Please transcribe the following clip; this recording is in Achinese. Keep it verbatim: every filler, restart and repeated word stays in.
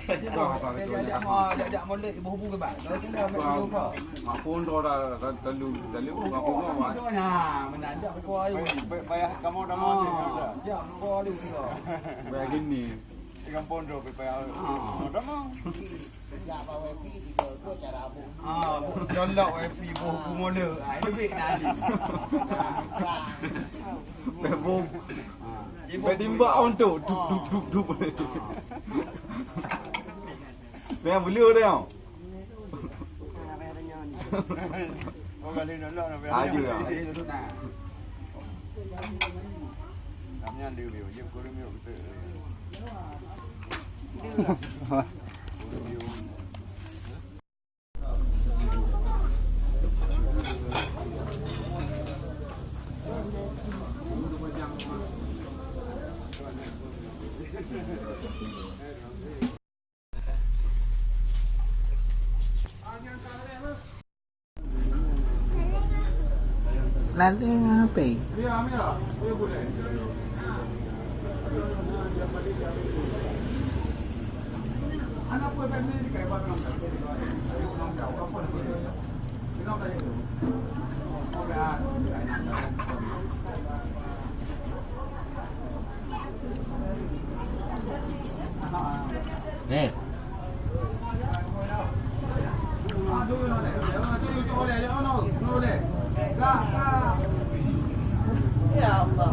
Wah, apa betul ni? Mak pun dah, dah, dah lu, dah lu, mak pun dah, mak. Nah, menanjak kau ayu. Baik, baik, baik, kamu dah mau ni, dah. Jak kau ayu. Baik gini. Dengan pondok, baik, baik. Ah. Dah mau. Ah, colok wifi boh kumole. Ah, itu baik dah. Bebong. Betimbak untuk dup, dup, dup, dup. Memang beliau dia. Aja ya. Kami ada dia, dia kurang dia betul. Laleng apa? Eh. Ya Allah.